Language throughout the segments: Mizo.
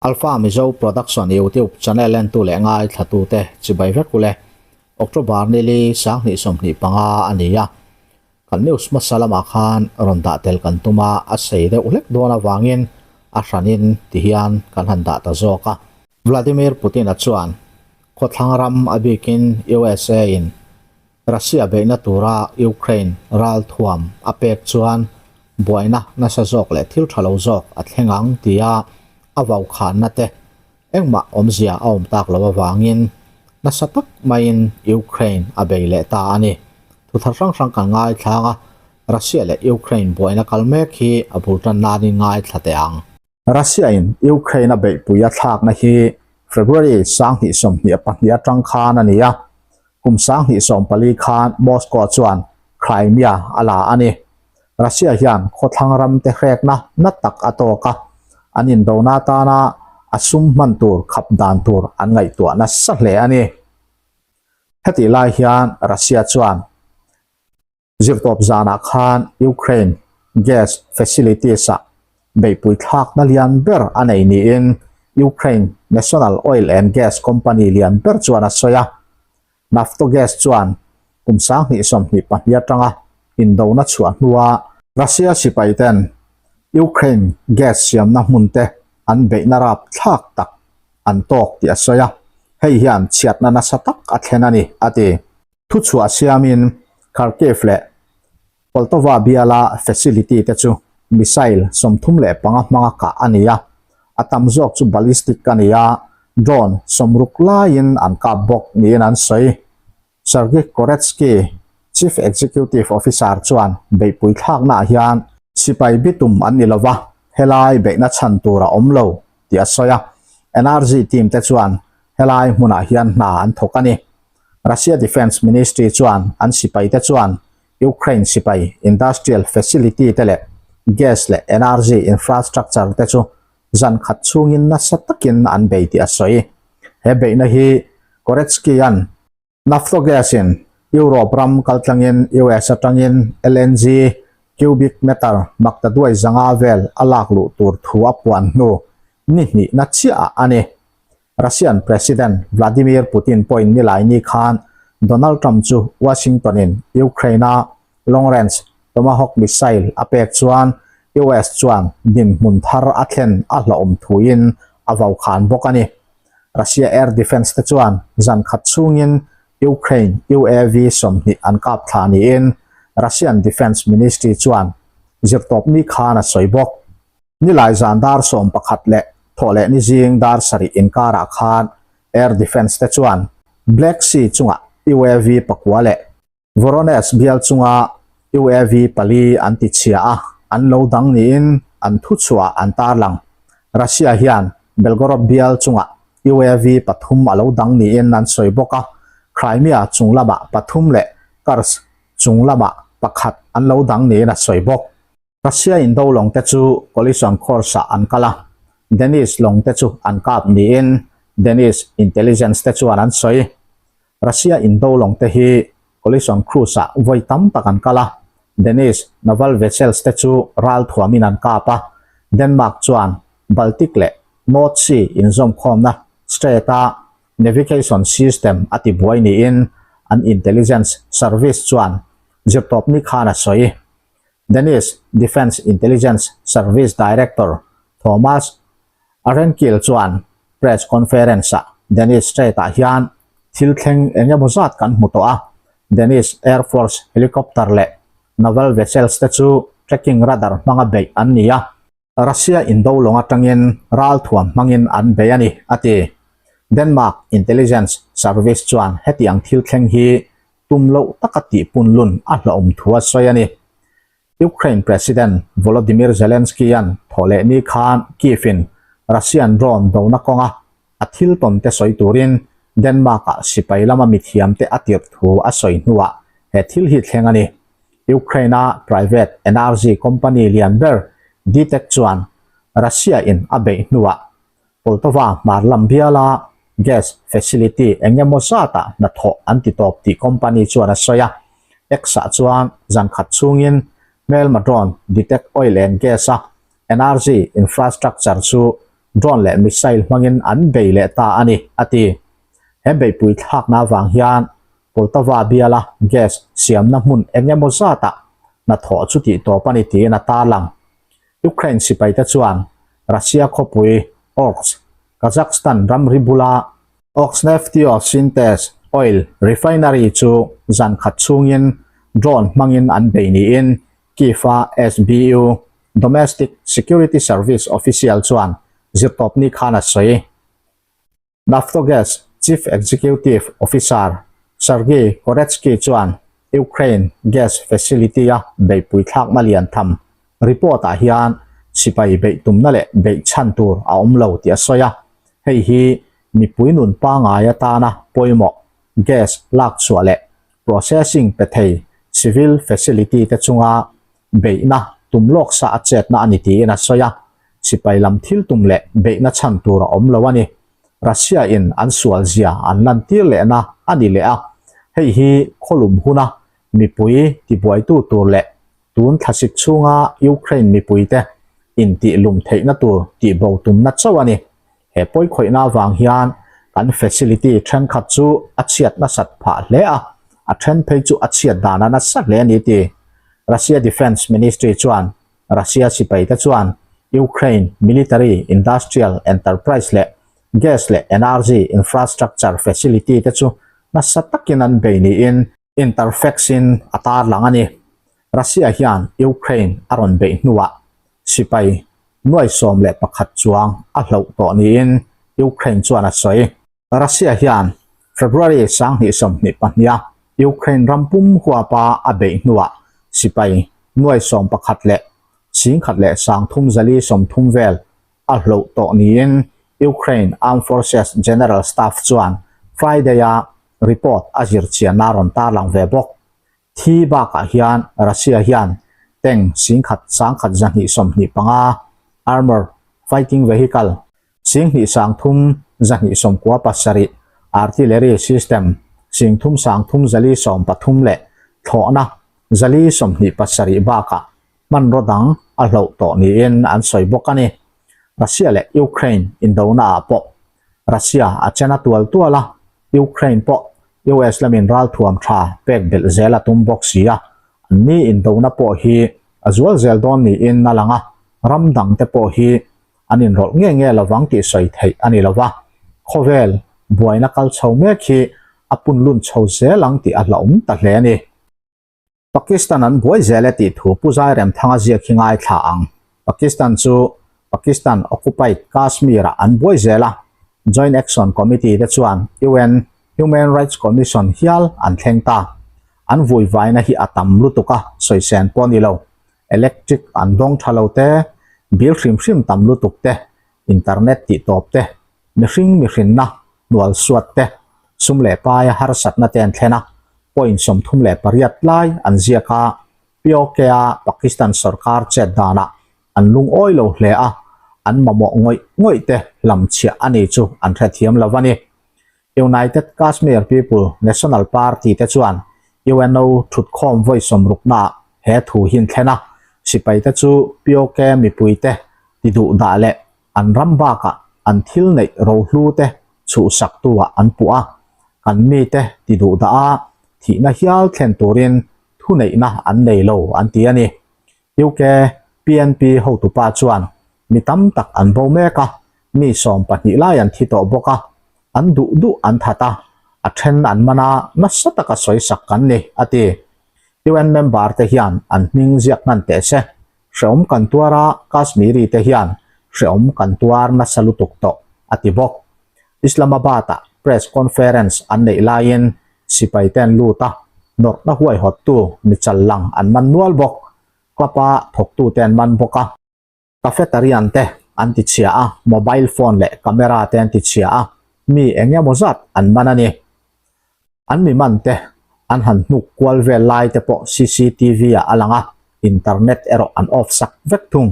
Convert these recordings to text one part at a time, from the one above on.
Alpha Mizo Production YouTube channel entu leh ngaithlatute chibai vek ule. October nili 2025 a ni a. Kan news hmasa lamah khan rawn dah tel kan tum a, a sei deuh hlek dawn avangin a hranin ti hian kan han dah ta zawk a. Vladimir Putin-a chuan khawthlang ram a bikin USA in Russia beihna tura Ukraine ralthuam a pek chuan buaina nasa zawk leh thil tha lo zawk a thleng ang tia a vaukhanna te Engmah awmzia a awm tak lo avangin nasa tak maiin Ukraine a bei leh ta a ni. Thuthar hrang hrang kan ngaithlang a, Russia leh Ukraine buaina kal mek hi a bul tan nanin ngaithla teh ang. Russia-in Ukraine a beihpui a thlakna hi February 2024 atang khan a ni a, kum 2014 khan Moscow chuan Crimea a la a ni. Russia hian khawthlang ramte hrekna na tak a tawk a, an indona atana a sum hman tur khap dan tur an ngaihtuah nasa hle a ni. Hetih lai hian Russia chuan zirtawp zanah khan Ukraine gas facilities-ah beihpui thlakna lian ber a nei niin Ukraine national oil and gas company lian ber chuan a sawi a. Naftogaz chuan kum 2024 atanga indona chhuah hnua Russia sipaiten Ukraine gas siamna hmunte an beihna rap thlak tak an tawk tih a sawi a, hei hian chhiatna nasa tak a thlen a ni, a ti. Thuchhuah siamin Kharkiv leh Poltava biala facility te chu missile 35 hmanga kah a ni a, a tam zawk chu ballistic a ni a, drone 60 laiin an kap bawk niin an sawi. Sergei Koretsky, Chief Executive Officer chuan beihpui thlaknaah hian sipai bitum an ni lova, helai beihna chhan tur a awm lo tih a sawi a. NRG team te chuan helai hmunah hian hna an thawk a ni. Russia Defence Ministry chuan an sipaite chuan Ukraine sipai industrial facility te leh gas leh energy infrastructure te chu zan khat chhungin nasa takin an bei tih a sawi. He beihna hi Koretsky-a'n Naftogaz-in Europe ram kaltlangin US atangin LNG cubic meter maktaduai zanga vel a lak luh tur thu a puan hnu ni hnihna chiahah a ni. Russian President Vladimir Putin pawhin Nilaini khan Donald Trump chu Washington-in Ukraine-a long-range Tomahawk missile a pek chuan US chuan dinhmun thar a thlen a hlauhawm thuin a vaukhan bawk a ni. Russia air defence te chuan zan khat chhungin Ukraine UAV 20 an kap thla niin Russian Defence Ministry chuan zirtawpni khan a sawi bawk. Nilai zan dar 11 leh thawhleh ni zing dar 7 inkarah khan Air Defence te chuan Black Sea chungah UAV pakua leh Voronezh bial chunga UAV pali an ti chhia a, an lo dang niin an thuchhuah an tarlang. Russia hian Belgorod bial chungah UAV pathum a lo dang niin an sawi bawk a, Crimea chung lamah pathum leh Kursk chung lamah pakhat an lo dang niin a sawi bawk. Russia indo lawng te chu collision course ah an kal a, Danish lawng te chu an kap niin Danish intelligence te chuan an sawi. Russia indo lawng te hi collision cruise ah vawi tam tak an kal a, Danish naval vessels te chu ral thuamin an kap a, Denmark chuan Baltic leh North Sea inzawmkhawmna strait a navigation system a tibuai niin an intelligence service chuan zirtawpni khan a sawi. Danish Defence Intelligence Service Director Thomas Ahrenkiel chuan press conference-ah Danish Strait-ah hian thil thleng eng emaw zat kan hmu tawh a, Danish Air Force helicopter leh naval vessels te chu tracking radar hmanga beih an ni a, Russia indo lawng atangin ralthuam hmangin an bei a ni, a ti. Denmark Intelligence Service chuan hetiang thil thleng hi tum loh taka tih punlun a hlauhawm thu a sawi a ni. Ukraine President Volodymyr Zelensky-a'n thawhlehni khan Kyiv-in Russian drone dona kawnga a thil tawn te sawi turin Denmark-ah sipai lama mithiamte a tirh thu a sawi hnuah he thil hi thleng a ni. Ukraine-a private energy company lian ber DTEK chuan Russia-in a beih hnuah Poltava hmar lam biala gas facility eng emaw zatah hnathawh an ti tawp tih company chuan a sawi a. X-ah chuan zan khat chhungin hmelma drone DTEK oil and gas-a energy infrastructure chu drone leh missile hmangin an bei leh ta a ni, a ti. He beihpui thlakna avang hian Poltava biala gas siamna hmun eng emaw zatah hnathawh chu tihtawp a ni tiin a tarlang. Ukraine sipaite chuan Russia khawpui Orsk, Kazakhstan ramri bula Orsknefteosyntes oil refinery chu zan khat chhungin drone hmangin an bei niin Kyiv-a SBU, Domestic Security Service official chuan zirtawpni khan a sawi. Naftogaz Chief Executive Officer Sergiy Koretsky chuan Ukraine gas facility-a beihpui thlakna lian tham report-ah hian sipai beih tumna leh beih chhan tur a awm lo tih a sawi a, hei hi mipui nun pangngai atana pawimawh gas lakchhuah leh processing pe thei civil facility te chunga beihna tum lawk sa a chetna a ni tiin a sawi a, sipai lam thil tum leh beihna chhan tur a awm lo a ni. Russia in an sual zia an lantir lehna a ni leh a, hei hi khawlum huna mipui tibuaitu tur leh tun thlasik chhunga Ukraine mipuite intih lum theihna tur tihbo tumna chauh a ni. He pawikhawihna avang hian kan facility thenkhat chu a chhiat nasat phah hle a, a then phei chu a chhiat dan a nasa hle a ni ti Russia Defence Ministry chuan Russia sipaite chuan Ukraine military industrial enterprise leh gas leh energy infrastructure facility te chu nasa takin an bei niin Interfax-in a tarlang a ni. Russia hian Ukraine a rawn beih hnuah sipai nuai 11 chuang a hloh tawh niin Ukraine chuan a sawi. Russia hian February 2022-a Ukraine ram pum huapa a beih hnuah sipai nuai 11 leh 10,000 leh 330 vel a hloh tawh niin Ukraine Armed Forces General Staff chuan Friday-a report a zirchianna a rawn tarlang ve bawk. Thi bakah hian Russia hian tank 10,000 1,225, armour fighting vehicle 2,300 297, artillery system 3,313 leh thlawhna 427 bakah hmanraw dang a hloh tawh niin an sawi bawk a ni. Russia leh Ukraine indonaah pawh Russia a chen a tual tual a, Ukraine pawh US lamin ralthuam tha pek belh zel a tum bawk si a, anni indona pawh hi a zual zel dawn niin a lang a, ram dangte pawh hi an inrawlh nge nge lovang tih sawi theih a ni lova, khawvel buaina kal chho mek hi a punlun chho zel ang tih a hlauhawm ta hle a ni. Pakistan an buai zel e tih thu Pu Zairemthanga ziak hi ngaithla ang. Pakistan chu Pakistan occupied Kashmir ah an buai zel a, Joint Action Committee te chuan UN Human Rights Commission hial an thleng ta. An vuivaina hi a tam lutuk a, sawisên pawh a ni lo. Electric an dawng tha lo te, bill hrim hrim tam lutuk te, internet tih tawp te, mihring mihrinna hnual suat te, sum leh paia harsatna te an thlen a, point 38 lai an ziak a, POK-a Pakistan sorkar chet danah an lungawi lo hle a, an mamawh ngawih ngawih te hlamchhiah a ni chu an hrethiam lo a ni. United Kashmir People National Party te chuan UNO thutkhawm vawi sawmruknaah he thu hi an thlen a, sipaite chu POK mipuite ti duh dah leh an ram bakah an thil neih rohlu te chhuhsak tu ah an puh a, kan mite ti duh dah a, thihna hial thlen turin thuneihna an nei lo an ti a ni. UK PNP hotupa chuan mi tam tak an bo mek a, mi 12 lai an thi tawh bawk a, an duh duh an that a, a then an man a, nasa taka sawisak kan ni, a ti. UN member te hian an hming ziak hnan teh se, Hreawm kan tuar a, Kashmiri te hian hreawm kan tuar nasa lutuk tawh, a ti bawk. Islamabad-ah press conference an neih laiin sipai te an lut a, nawrhna huaihawttu mi chal lang an man nual bawk. Club-a thawktute an man bawk a. Cafeterian te an ti chhia a, mobile phone leh camera te an ti chhia a, mi eng emaw zat an man a ni. An mi man te an han hnuk kual vel lai te pawh cctv ah a lang a, internet erawh an off sak vek thung.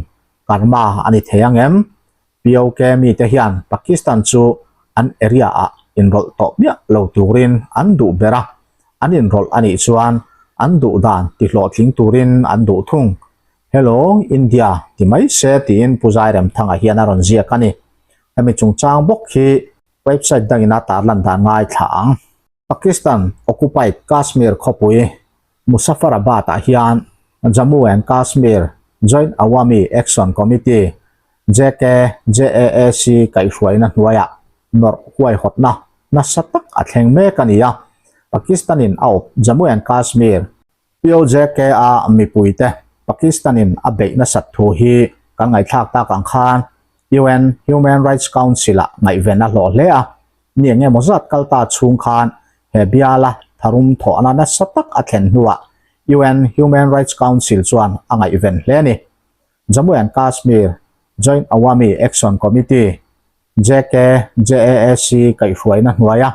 Karma a ni thei ang em? POK mi te hian Pakistan chu an area ah inrawlh tawh miah lo turin an duh ber a, an inrawlh a nih chuan an duh dan ti hlawhtling turin an duh thung. Hello India ti mai se tiin Pu Zairemthanga hian a rawn ziak a ni. Hemi chungchang bawk hi website dangin a tarlan dan ngaithla ang. Pakistan occupied Kashmir khawpui Muzaffarabad-ah hian Jammu and Kashmir Joint Awami Action Committee, JKJAAC, kaihhruaina hnuaiah nawrh huaihawtna nasa tak a thleng mek a ni a. Pakistan-in a awp Jammu and Kashmir, POJK-a mipuite Pakistan-in a beih nasat thu hi kan ngaihthlak tak ang khan UN Human Rights Council-ah ngaihven a hlawh hle a. Ni eng emaw zat kal ta chhung khan he biala tharum thawhna nasa tak a thlen hnuah UN Human Rights Council chuan a ngaihven hle a ni. Jammu and Kashmir Joint Awami Action Committee, JKJAAC, kaihhruaina hnuaia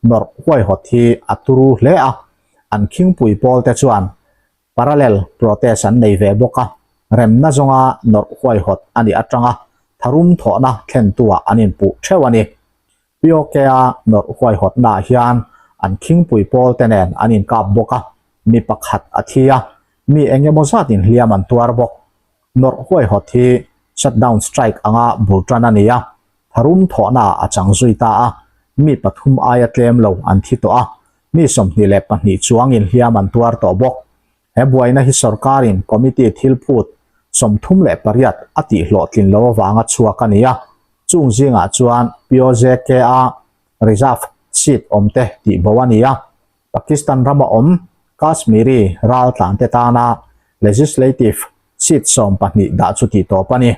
nawrh huaihawt hi a turu hle a, an khingpui pawl te chuan parallel protest an nei ve bawk a, remna zawnga nawrh huaihawt a nih atanga tharum thawhna thlentuah an inpuh theuh a ni. POK-a nawrh huaihawtnaah hian an khingpui pawl te nen an inkap bawk a, mi pakhat a thi a, mi eng emaw zat inhliam an tuar bawk. Nawrh huaihawt hi shutdown strike anga bul tan a ni a, tharum thawhnaah a chang zui ta a, mi pathum aia tlem lo an thi tawh a, mi 22 chuang inhliam an tuar tawh bawk. He buaina hi sorkarin committee thil phut 38 a tihhlawhtlin lo avanga chhuak a ni a, chung zingah chuan POJK-a reserve seat awmte tihbo a ni a, Pakistan rama awm Kashmiri raltlante tana legislative seat 12 dah chu tihtawp a ni.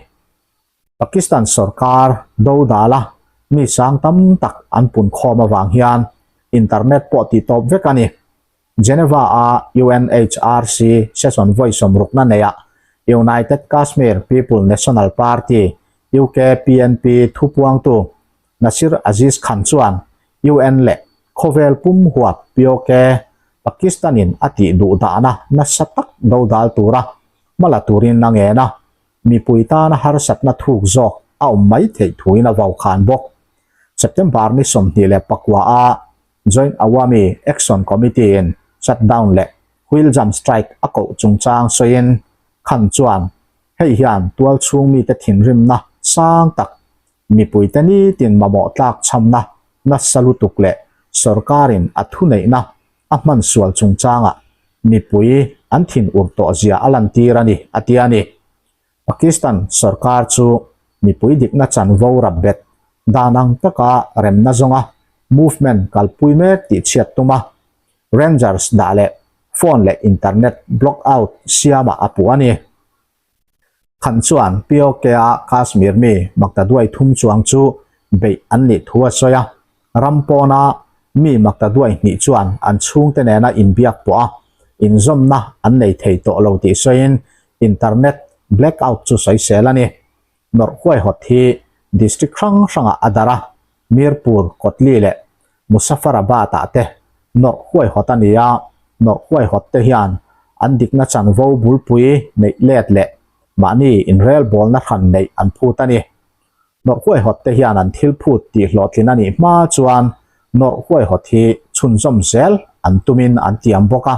Pakistan sorkar dodala mi sang tam tak an pun khawm avang hian internet pawh tihtawp vek a ni. Geneva-a UNHRC session vawi sawmrukna neihah United Kashmir People National Party, UKPNP, thupuangtu Nasir Aziz Khan chuan UN leh khawvel pum huap POK Pakistan-in a tih duh dahna nasa tak dodal tura hmala turin a ngen a, mipui tana harsatna thuk zawk a awm mai theih thuin a vaukhan bawk. September ni 29 a Joint Awami Action Committee in shutdown leh wheel jam strike a koh chungchang sawiin Khan chuan hei hian tualchhung mite thinrimna sang tak mipuite nitin mamawh tlak chhamna nasa lutuk leh sorkarin a thuneihna a hman sual chungchangah mipui an thin ur tawh zia a lantir a ni, a ti a ni. Pakistan sorkar chu mipui dikna chanvo rap bet dan ang taka remna zawnga movement kalpui mek tih chhiat tum a, Rangers dah leh phone leh internet block out siamah a puh a ni. Khan chuan POK-a Kashmir mi maktaduai thum chuang chu beih an nih thu a sawi a, ram pawna mi maktaduai hnih chuan an chhungte nena inbiak pawh a inzawmna an nei thei tawh lo tih sawiin internet blackout chu sawisel a ni. Nawrh huaihawt hi district hrang hrangah a darh a, Mirpur, Kotli leh Muzaffarabad-ah te nawrh huaihawt a ni a, nawrh huaihawt te hian an dikna chanvo bulpui neih let leh mahni inrelbawlna hran neih an phut a ni. Nawrh huaihawt te hian an thil phut tih hlawhtlin a nih hma chuan nawrh huaihawt hi chhunzawm zel an tumin an tiam bawk a,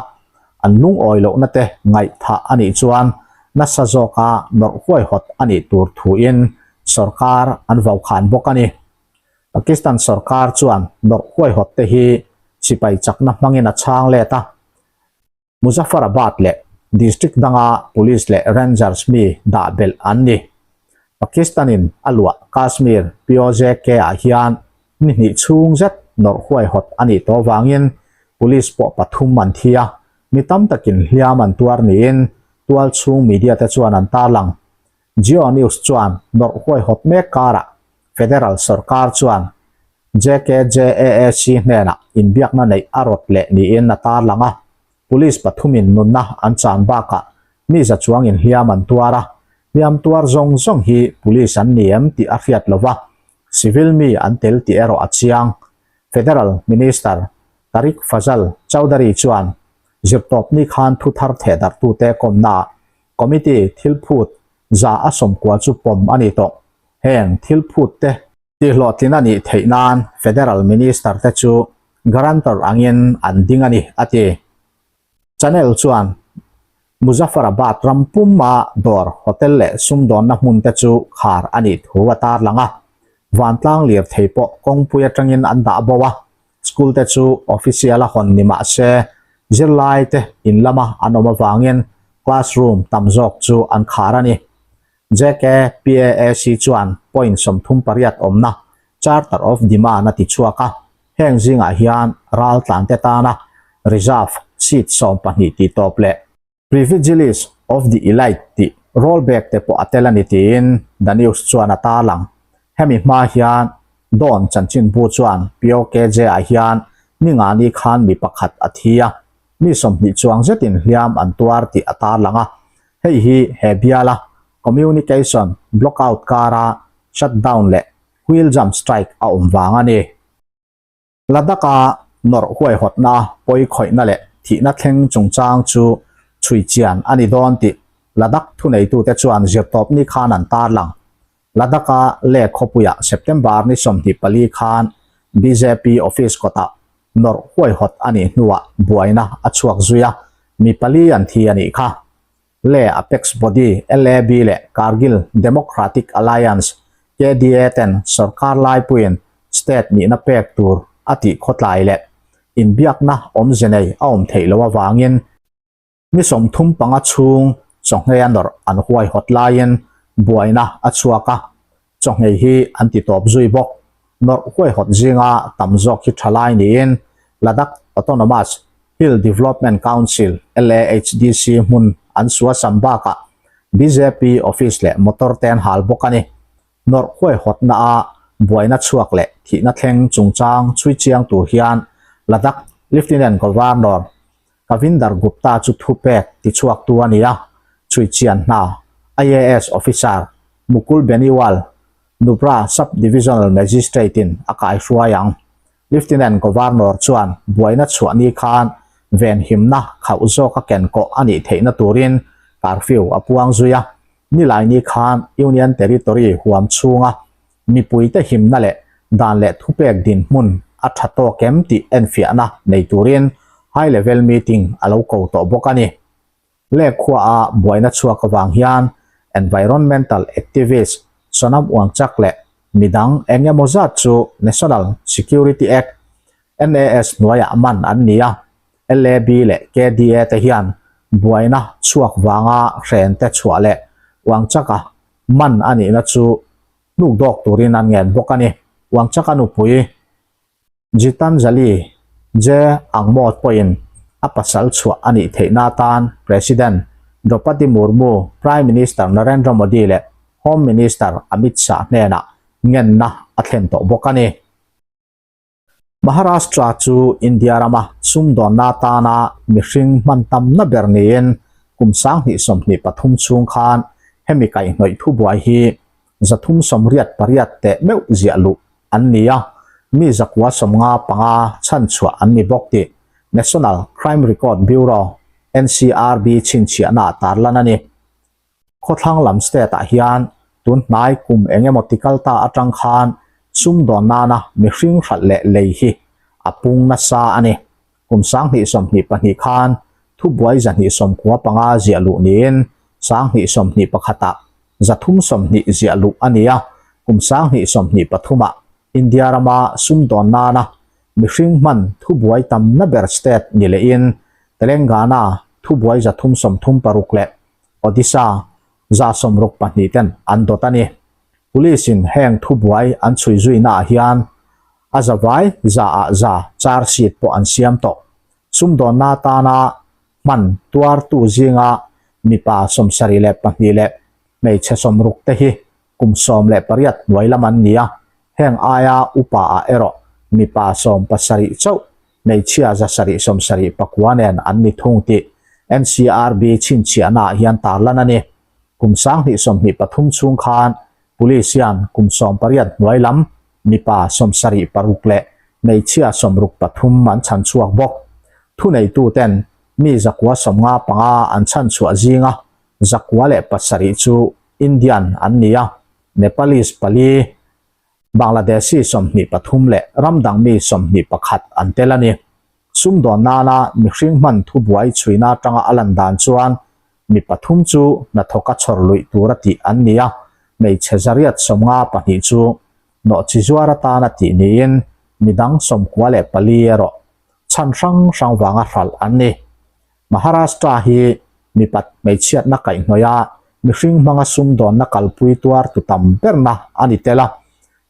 an lungawi lohna te ngaihthah a nih chuan nasa zawka nawrh huaihawt a nih tur thuin sorkar an vaukhan bawk a ni. Pakistan sorkar chuan nawrh huaihawt te hi sipai chakna hmangin a chhang let a, Muzaffarabad leh district danga police leh rangers mi dah belh an ni. Pakistan-in a luah Kashmir POJK-ah hian ni hnih chhung zet nawrh huaihawt a nih tawh vangin police pawh pathum an thi a, mi tam takin hliam an tuar niin tualchhung media te chuan an tarlang. Geo News chuan nawrh huaihawt mek karah Federal sorkar chuan JKJAAC hnenah inbiakna neih a rawt leh niin a tarlang a, police pathumin nunna an chan bakah mi za chuangin hliam an tuar a, hliam tuar zawng zawng hi police an ni em tih a hriat lo va, civil mi an tel tih erawh a chiang. Federal Minister Tariq Fazal Chowdhury chuan zirtawpni khan thu thar thehdarhtute kawmnaah Committee thil phut 190 chu pawm a ni tawh. Heng thil phut te tihhlawhtlin a nih theih nan Federal Minister te chu guarantor angin an ding a ni, a ti. Channel chuan Muzaffarabad ram puma dawr, hotel leh sumdawnna hmun te chu khar a nih thu a tarlang a. Vantlang lirthei pawh kawngpui atangin an dah bo a, school te chu official a hawn ni mah se zirlai te in lama an awm avangin classroom tam zawk chu an khar a ni. JKPAAC chuan point 38 awmna Charter of Demand a ti chhuak a, heng zingah hian raltlante tana reserve seat 12 tih tawp leh Privileges of the Elite tih roll back te pawh a tel a ni tiin The News chuan a tarlang. Hemi hma hian Dawn chanchinbu chuan POKJ-ah hian ningani khan mi pakhat a thi a, mi 20 chuang zetin hliam an tuar tih a tarlang a. Hei hi he biala communication blockout kara shutdown leh wheel jump strike a awm vang a ni. Ladakh-a nawrh huaihawtna, pawi khawihna leh thihna thleng chungchang chu chhui chian a ni dawn tih Ladakh thuneitute chuan zirtawpni khan an tarlang. Ladakh-a Leh khawpuiah September ni 24 khan bjp office kawtah nawrh huaihawt a nih hnuah buaina a chhuak zui a, mi pali an thi a nih kha. Leh Apex Body, LAB, leh Kargil Democratic Alliance, KDA, ten sorkar laipuiin state nihna pek tur a tih khawtlai leh inbiakna awmze nei a awm theih loh avangin ni 35 chhung chawhngei a nawrh an huaihawt laiin buaina a chhuak a, chawhngei hi an ti tawp zui bawk. Nawrh huaihawt zinga tam zawk hi thalai niin Ladakh Autonomous Hill Development Council, LAHDC, hmun an suasam bakah bjp office leh motor te an hal bawk a ni. Nawrh huaihawtna a buaina chhuak leh thihna thleng chungchang chhui chiang tur hian Ladakh Lieutenant Governor Kavinder Gupta chu thupek tichhuaktu a ni a, chhui chian hna IAS officer Mukul Beniwal, Nubra Sub-Divisional Magistrate-in a kaihruai ang. Lieutenant Governor chuan buaina chhuah ni khan venhimna khauh zawka kenkawh a nih theihna turin curfew a puang zui a. Nilai ni khan Union Territory huam chhunga mipuite himna leh dan leh thupek dinhmun a tha tawk em tih enfiahna nei turin high level meeting a lo ko tawh bawk a ni. Lehkhuaah buaina chhuak avang hian environmental activist Sonam Wangchak leh midang eng emaw zat chu National Security Act, NAS, hnuaiah man an ni a, LAB leh KDA te hian buaina chhuak vanga hrente chhuah leh Wangchaka man a nihna chu hnuk dawk turin an ngen bawk a ni. Wangchaka nupui Jitanjali J. Angmawt pawhin a pasal chhuah a nih theihna atan President Draupadi Murmu, Prime Minister Narendra Modi leh Home Minister Amit Shah hnenah ngenna a thlen tawh bawk a ni. Maharashtra chu India rama sumdawnna atana mihring hman tamna ber niin kum 2023 chhung khan hemi kaihhnawih thubuai hi 388 teh meuh ziah luh an ni a, mi 955 chhanchhuah an ni bawk tih National Crime Record Bureau, NCRB, chhinchhiahna ah tarlan a ni. Khawthlang lam state ah hian tun hnai kum eng emaw ti kal ta atang khan sumdawn nana mihring hralh leh lei hi a pung nasa a ni. Kum 2022 khan thubuai 295 ziah luh niin 2021 ah 320 ziah luh a ni a, kum 2023 ah India rama sumdawn nana mihring hman thubuai tamna ber state ni lehin Telangana thubuai 336 leh Odisha 62 ten an dawt a ni. Police in heng thubuai an chhui zuina ah hian a zavai za ah za charge sheet pawh an siam tawh. Sumdawnna atana hman tuartu zinga mipa 72 leh hmeichhe 60 te hi kum 18 hnuai lam an ni a, heng aia upa ah erawh mipa 17 chauh hmeichhia 779 nen an ni thung tih NCRB chhinchhiahna ah hian tarlan a ni. Kum 2023 chhung khan Police hian kum 18 hnuai lam mipa 76 leh hmeichhia 63 an chhanchhuak bawk. Thuneituten mi 955 an chhanchhuah zinga 107 chu Indian an ni a, Nepalese pali, Bangladeshi 23 leh ramdang mi 21 an tel a ni. Sumdawn nana mihring hman thubuai chhuina atanga a lan dan chuan mi pathum chu hnathawka chhawr luih tura tih an ni a, hmeichhe 852 chu Nawhchizuar atana tih niin midang 94 erawh chhan hrang hrang vanga hralh an ni. Maharashtra hi mipat hmeichhiatna kaihhnawih a mihring hmanga sumdawnna kalpui tuar tu tam berna a ni tel a.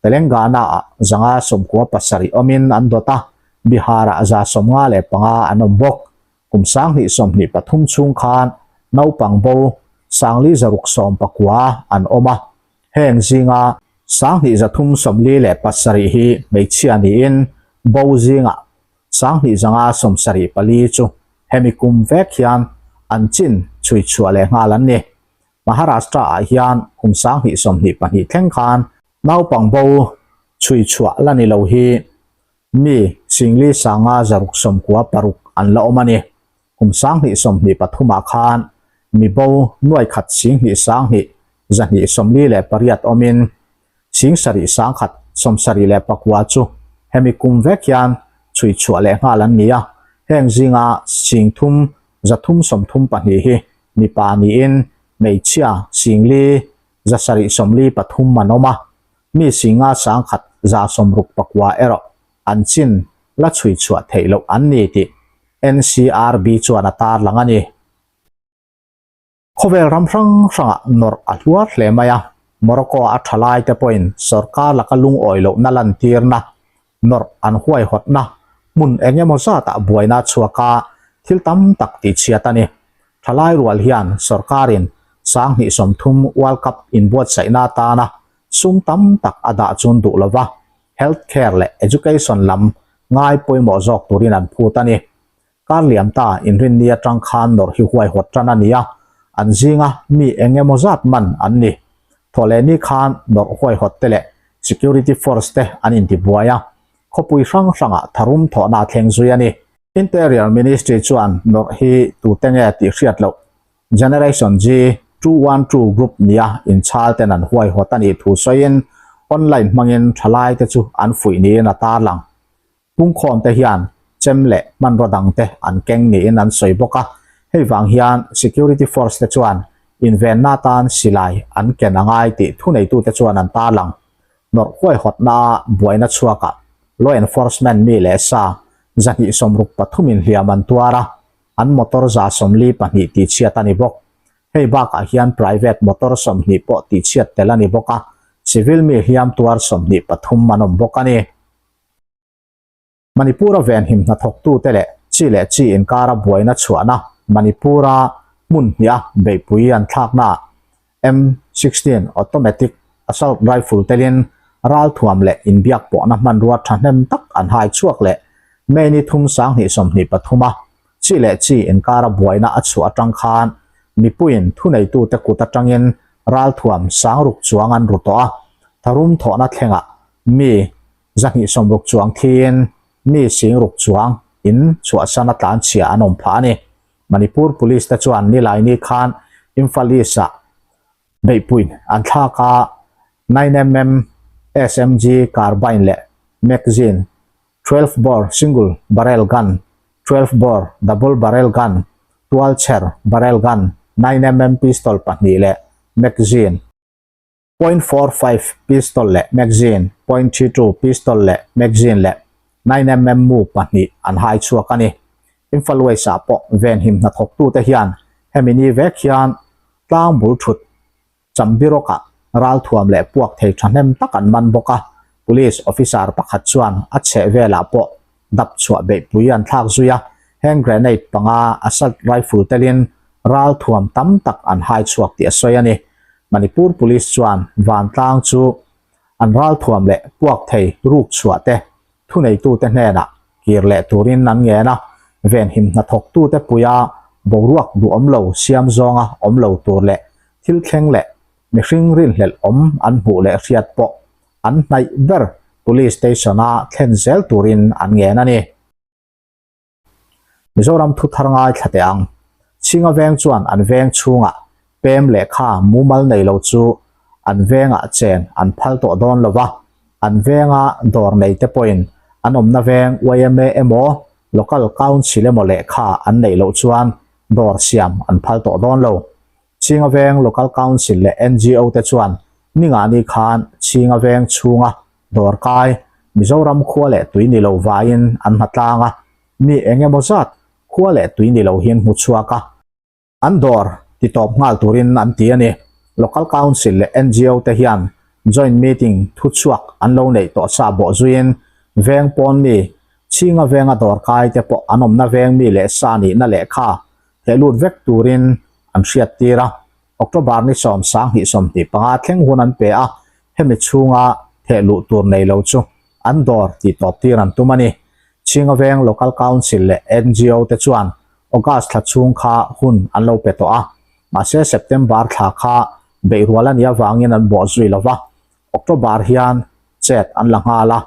Telangana-ah 597 awmin an dawt a, Bihar-ah 155 an awm bawk. Kum 2023 chhung khan naupang bo 4619 an awm a, heng zinga 2347 hi hmeichhia niin bo zingah 2574 chu hemi kum vek hian an chin chhui chhuah leh nghal an ni. Maharashtra-ah hian kum 2022 thleng khan naupang bo chhui chhuah la ni lo hi mi singli sanga zaruk sawmkua paruk an la awm a ni. Kum 2023 ah khan mi bo nuai khat singhnih sanghnih zahnih 48 awmin sing sarih sangkhat 79 chu hemi kum vek hian chhui chhuah leh nghal an ni a. Heng zinga sing thum zathum 32 hi mipa niin hmeichhia singli zasarih 43 an awm a. Mi singa sangkhat 169 erawh an chin la chhui chhuah theih loh an ni tih NCRB chuan a tarlang a ni. Khawvel ram hrang hrangah nawrh a hluar hle mai a, Morocco a tha lai te pawhin sorkar laka lungawi lohna lantirna, nawrh an huaihawtna hmun eng emaw zatah buaina a chhuak a, thil tam tak tihchhiat a ni. Thalai rual hian sorkarin 2030 World Cup inbuatsaihna atana sum tam tak a dah chun duh lova, health care leh education lam ngai pawimawh zawk turin an phut a ni. Kar liam ta inrinni atang khan nawrh hi huaihawt tan a ni a, an zinga mi eng emaw zat man an ni. Thawhlehni khan nawrh huaihawt te leh security force te an intibuai a, khawpui hrang hrangah tharum thawhna a thleng zui a ni. Interior Ministry chuan nawrh hi tute nge tih hriat loh Generation G 212 group nia inchhal ten an huaihawt a nih thu sawiin online hmangin thalai te chu an fuih niin a tarlang. Pungkhawm te hian chem leh hmanraw dang te an keng niin an sawi bawk a, hei vang hian security force te chuan invenna atan silai an ken a ngai tih thuneitute chuan an tarlang. Nawrh huaihawtna a buaina chhuakah law enforcement mi leh sa 263 in hliam an tuar a, an motor 142 tihchhiat a ni bawk. Hei bakah hian private motor 20 pawh tihchhiat tel a ni bawk a, civil mi hliam tuar 23 an awm bawk a ni. Manipur-a venhim hnathawktute leh chi leh chi inkara buaina chhuahna Manipur-a hmun hniha beihpui an thlaknaah M16 automatic assault rifle telin ralthuam leh inbiak pawhna hmanrua thahnem tak an hai chhuak leh May ni thum 2023 a chi leh chi inkara buaina a chhuah atang khan mipuiin thuneitute kut atangin ralthuam sangruk chuang an ru tawh a, tharum thawhna thlengah mi 260 chuang thiin mi singruk chuang in chhuahsan a tlanchhia an awm phah a ni. Manipur Police te chuan Nilaini khan Imphal East-ah beihpuiin an thlak a, 9mm SMG carbine leh magazine, 12 bore single barrel gun, 12 bore double barrel gun, tualchher barrel gun, 9mm pistol pahnih leh magazine, 0.45 pistol leh magazine, 0.32 pistol leh magazine leh 9mm mu pahnih an hai chhuak a ni. Imphal West-ah pawh venhim hnathawktute hian hemi ni vek hian tlang bul thut Chambirawkah ralthuam leh puak thei thahnem tak an man bawk a, Police officer pakhat chuan a chheh velah pawh dap chhuah beihpui an thlak zui a, hand grenade panga assault rifle telin ralthuam tam tak an hai chhuak tih a sawi a ni. Manipur Police chuan vantlang chu an ralthuam leh puak thei ruk chhuah te thuneitute hnenah kir leh turin an ngen a, venhim hnathawktute puia boruak duhawm lo siam zawnga awm lo tur leh thil thleng leh mihring rinhlelh awm an hmuh leh hriat pawh an hnaih ber Police Station-a thlen zel turin an ngen a ni. Mizoram thu thar ngaithla teh ang. Chhinga veng chuan an veng chhungah pem lehkha mumal nei lo chu an vengah chen an phal tawh dawn lo va, an venga dawr nei te pawhin an awmna veng yma emaw Local Council emaw lehkha an neih loh chuan dawr siam an phal tawh dawn lo. Chhinga veng Local Council leh NGO te chuan ningah ni khan Chhinga veng chhunga. Dawrkai, Mizoram khua leh tui ni lo vaiin an hnatlang a, mi eng emaw zat khua leh tui ni lo hian hmu chhuak a, an dawr ti tawp nghal turin an ti a ni. Local Council leh ngo te hian joint meeting thuchhuak an lo neih tawh sa bawh zuiin veng pawn mi, chhinga venga dawrkai te pawh an awmna veng mi leh sa nihna lehkha theh lut vek turin an hriattir a. October ni 10, 2025 thleng hun an pe a, hemi chhunga theh luh tur nei lo chu an dawr tih tawp tir an tum a ni. Chhinga Veng Local Council leh ngo te chuan August thla chhung kha hun an lo pe tawh a, mahse September thla kha beihrual a nih avangin an bawh zui lo va, October hian chet an la nghal a.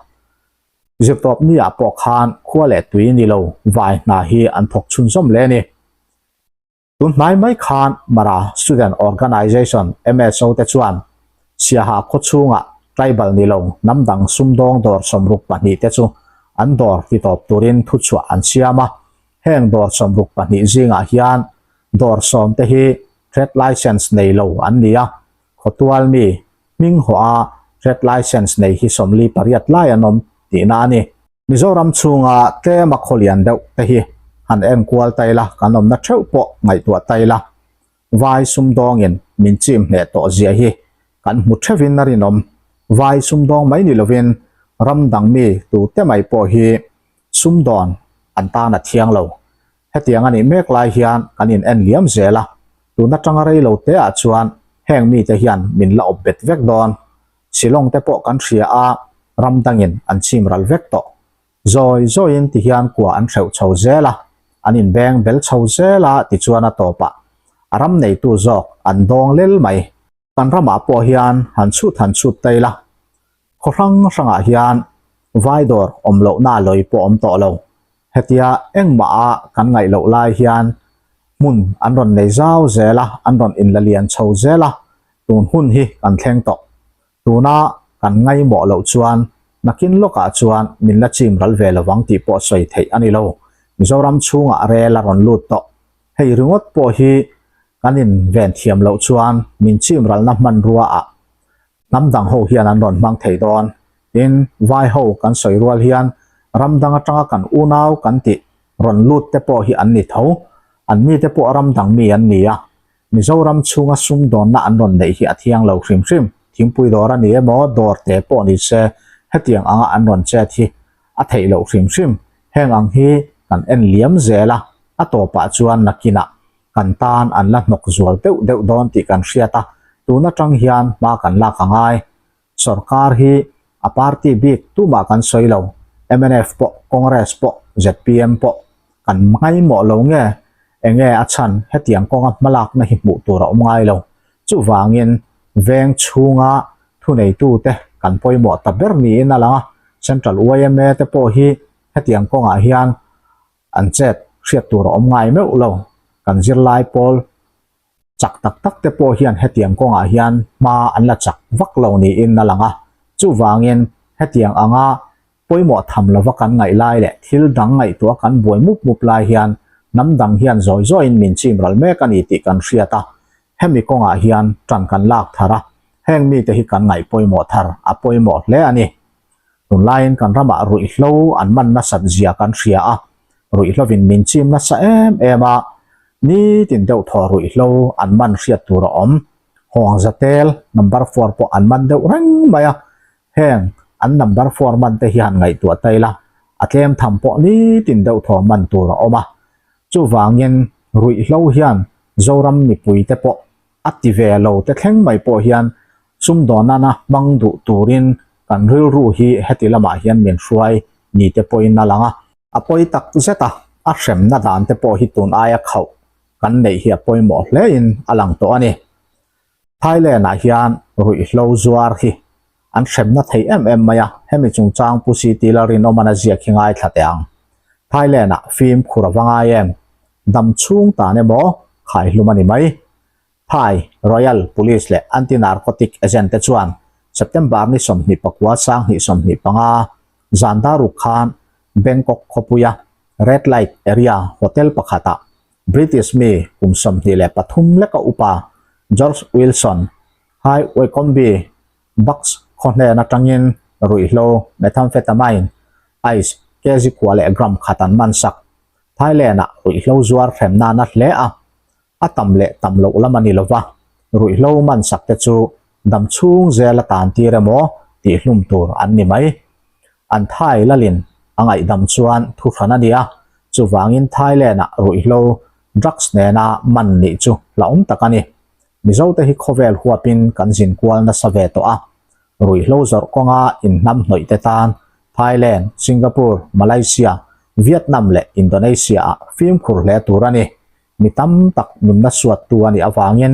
Zirtawp niah pawh khan khua leh tui ni lo vai hna hi an thawk chhunzawm hle a ni. Tun hnai mai khan Mara Student Organization, MSO, te chuan Siaha khaw chhungah tribal ni lo hnam dang sumdawng dawr 62 te chu an dawr ti tawp turin thuchhuah an siam a. Heng dawr 62 zingah hian dawr sawm te hi trade license nei lo an ni a, khawtual mi hming hawh a trade license nei hi 48 lai an awm tihna a ni. Mizoram chhunga tlema khawlian deuh te hi han enkual ta ila, kan awmna theuh pawh ngaihtuah ta ila, vai sumdawngin min chim hneh tawh zia hi kan hmu theuhin a rinawm. Vai sumdawng mai ni lovin ram dang mi tute mai pawh hi sumdawn an tan a thiang lo. Hetiang a nih mek lai hian kan in en liam zel a, tun atanga rei lo te ah chuan heng mite hian min la awp bet vek dawn. Shillong te pawh kan hria a, ram dangin an chim ral vek tawh. Zawi zawiin ti hian kua an hreuh chho zel a, an inbeng bel chho zel a tichuan a tawpah a ram neitu zawk an dawng lel mai. Kan ramah pawh hian han chhut han chhut ta ila, khaw hrang hrangah hian vai dawr awm lohna lawi pawh awm tawh lo. Hetia engmah a kan ngaih loh lai hian hmun an rawn nei zau zel a, an rawn inla lian chho zel a, tun hun hi kan thleng tawh. Tuna kan ngaimawh loh chuan nakin lawkah chuan min la chim ral ve lovang tih pawh sawi theih a ni lo. Mizoram chhungah rel a rawn lut tawh. Hei ringawt pawh hi kan inven thiam loh chuan min chim ralna hmanrua ah hnam dang ho hian an rawn hmang thei dawn. Tin, vai ho kan sawi rual hian ram dang atanga kan unau kan tih rawn lut te pawh hi an ni tho. An mite pawh ram dang mi an ni a, Mizoram chhunga sumdawnna an rawn neih hi a thiang lo hrim hrim. Thingpui dawr a ni emaw, dawr te pawh ni se, hetiang anga an rawn chet hi a theih loh hrim hrim. Heng ang hi kan en liam zel a, a tawpah chuan nakinah kan tan an la hnawk zual deuh deuh dawn tih kan hriat a, tun atang hian hma kan lak a ngai. Sorkar hi a party bik tumah kan sawi lo, mnf pawh, Congress pawh, zpm pawh kan ngaimawh lo nge, enge a chhan hetiang kawnga hmalakna hi hmuh tur a awm ngai lo. Chuvangin veng chhunga thuneitute kan pawimawh ta ber niin a lang a, Central yma te pawh hi hetiang kawngah hian an chet hriat tur a awm ngai meuh lo. Kan zirlai pawl chak tak tak te pawh hian hetiang kawngah hian hma an la chak vak lo niin a lang a. Chuvangin hetiang anga pawimawh tham lova kan ngaih lai leh thil dang ngaihtuah kan buai mup mup lai hian hnam dang hian zawi zawiin min chim ral mek a ni tih kan hriat a. Hemi kawngah hian tan kan lak thar a, heng mite hi kan ngaih pawimawh thar a pawimawh hle a ni. Tunlaiin kan ramah ruihhlo an man nasat zia kan hria a, ruihhlovin min chim nasa em em a, nitin deuh thaw ruihhlo an man hriat tur a awm. Hawngza tel number four pawh an man deuh reng mai a, heng an number four man te hian ngaihtuah ta ila, a tlem tham pawh nitin deuh thaw man tur a awm a. Chuvangin ruihhlo hian Zoram mipuite pawh A ti ve lo te thleng mai pawh hian sumdawnana hmang duh turin kan rilru hi heti lamah hian min hruai ni te pawhin a lang a. A pawi tak zet a, a hremna dan te pawh hi tun aia khauh kan neih hi a pawimawh hlein a lang tawh a ni. Thailand-ah hian ruihhlo zuar hi an hremna thei em em mai a, hemi chungchang Pu CT Lalrinawman a ziak hi ngaithla teh ang. Thailand-ah fimkhur a va ngai em? Dam chhung tan emaw khaihlum a ni mai. Thai Royal Police leh Anti-Narcotic Agent te chuan September ni 29 2025 zan daruk khan Bangkok khawpuia Red Light Area hotel pakhatah British mi kum 23 leka upa George Wilson, High Wycombe, Bucks khaw hnen atangin Ruihhlo, Methamphetamine, Ice, kg kua leh gram khat an man sak. Thailand-ah ruihhlo zuar hremna a na hle a, a tam leh tam loh lam a ni lova, ruihhlo man sak te chu dam chhung zel a tan tir emaw tih hlum tur an ni mai. An Thai lalin a ngaihdam chuan thu hran a ni a, chuvangin Thailand-ah ruihhlo, drugs, nena man nih chu hlauhawm tak a ni. Mizote hi khawvel huapin kan zin kual nasa ve tawh a, ruihhlo zawrh kawnga inhnamhnawih te tan Thailand, Singapore, Malaysia, Vietnam leh Indonesia-ah fimkhur hle tur a ni. Mi tam tak nunna suattu a nih avangin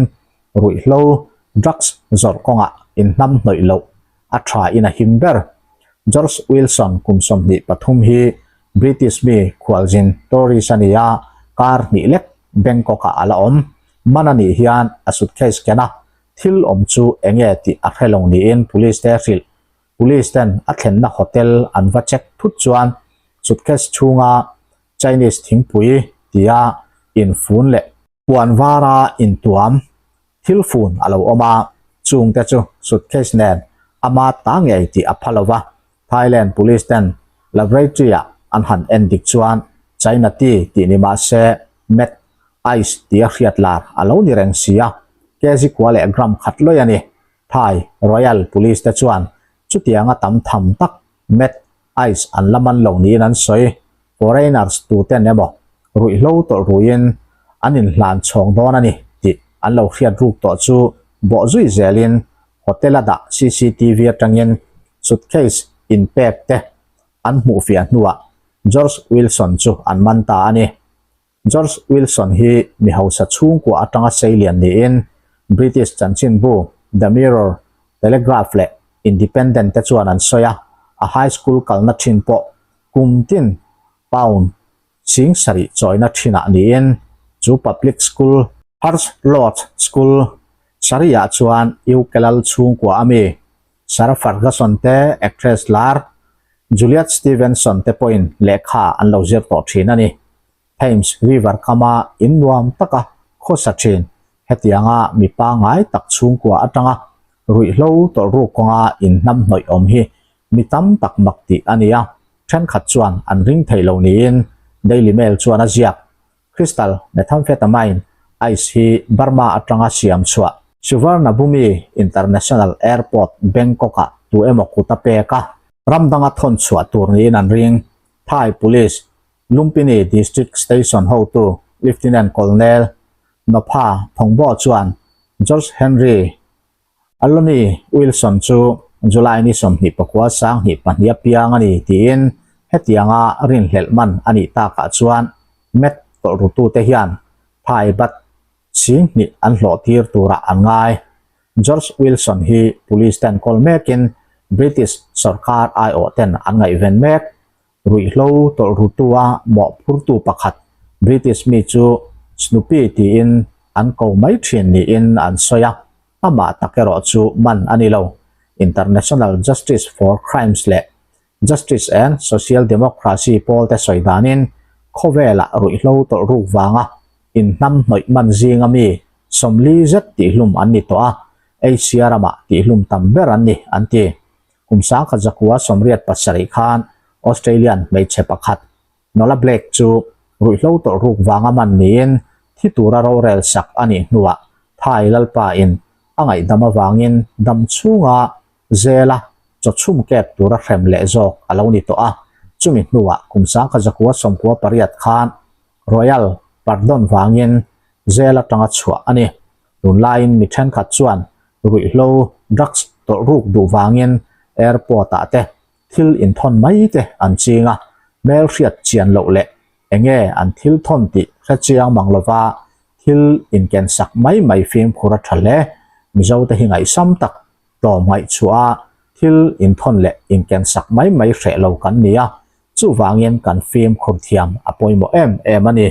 ruihhlo, drugs, zawrh kawngah inhnamhnawih loh a tha in a him ber. George Wilson kum 23 hi British mi khualzin tourist a ni a, kar hnih lek Bangkok-ah a la awm. Man a nih hian a suitcase ken a, thil awm chu enge tih a hre lo niin police te hrilh. Police ten a thlenna hotel an va check thut chuan suitcase chhunga Chinese thingpui tia infun leh puan vara intuam thil fun a lo awm a, chungte chu suitcase nen ama ta ngei tih a pha lo va, Thailand police ten laboratory ah an han en dik chuan China tea tih ni mah se meth ice tia hriat lar a lo ni reng si a, kg kua leh gram khat lawih a ni. Thai Royal Police te chuan chutianga tam tham tak meth ice an la man lo niin an sawi. Foreigners tuten emaw ruihhlo tawlh ruiin an inhlan chhawng dawn a ni tih an lo hriat ruk tawh chu bawh zui zelin hotel a dah cctv atangin suitcase inpek te an hmuh fiah hnuah George Wilson chu an man ta a ni. George Wilson hi mi hausa chhungkua atanga seilian niin British chanchinbu The Mirror, Telegraph leh Independent te chuan an sawi a, a high school kalna thin pawh kum tin pound 7000 chawina thinah niin chu public school, Hurst Lodge School, Surrey-ah chuan UK lal chhungkua a mi Sarah Ferguson te, actress lar Juliet Stevenson te pawhin lehkha an lo zir tawh thin a ni. Thames River kama in nuam taka khawsa thin hetianga mi pangngai tak chhungkua atanga ruihhlo tawlhruk kawnga inhnamhnawih awm hi mi tam tak mak tih a ni a, thenkhat chuan an ring thei lo niin Daily Mail chuan a ziak. Crystal methamphetamine ice hi Burma atanga siam chhuah Suvarnabhumi International Airport, Bangkok-ah tu emaw kut a pek a, ram danga thawn chhuah tur niin an ring. Thai Police Lumpini District Station hotu Lieutenant Colonel Nopha Thongbo chuan George Henry Aloni Wilson chu July ni 29 2002 a piang a ni tiin hetianga rinhlelh man a nih takah chuan Met tawlhrutute hian Thai bat 2000 an hlawh tir turah an ngai. George Wilson hi police ten kawl mekin British sorkar aiawh ten an ngaihven mek. Ruihhlo tawlhrutua mawhphurtu pakhat British mi chu Snoopy tiin an ko mai thin niin an sawi a, amah tak erawh chu man a ni lo. International Justice for Crimes leh Justice and Social Democracy pawlte sawi danin khawvelah ruihhlo tawlhruk vanga inhnamhnawih man zinga mi 40 zet tihhlum an ni tawh a, Asia ramah tihhlum tam ber an ni, an ti. Kum 1987 khan Australian hmeichhe pakhat Nola Blake chu ruihhlo tawlhruk vanga man niin thi tura rorel sak a nih hnuah Thai Lalpa in a ngaihdam avangin dam chhunga zela chawchhum kep tura hrem leh zawk a lo ni tawh a, chumi hnuah kum 1998 khan Royal Pardon vangin zel atanga chhuah a ni. Tunlaiin mi thenkhat chuan ruihhlo, drugs, tawlhruk duh vangin airport ah te thil inthawn mai te an ching a, hmel hriat chian loh leh enge an thil thawn tih hre chiang mang lova thil inken sak mai mai fimkhur a tha hle. Mizo te hi ngaihsam tak tlawm ngaihchhuah a thil inthawn leh inken sak mai mai hreh lo kan ni a, chuvangin kan fimkhur thiam a pawimawh em em a ni.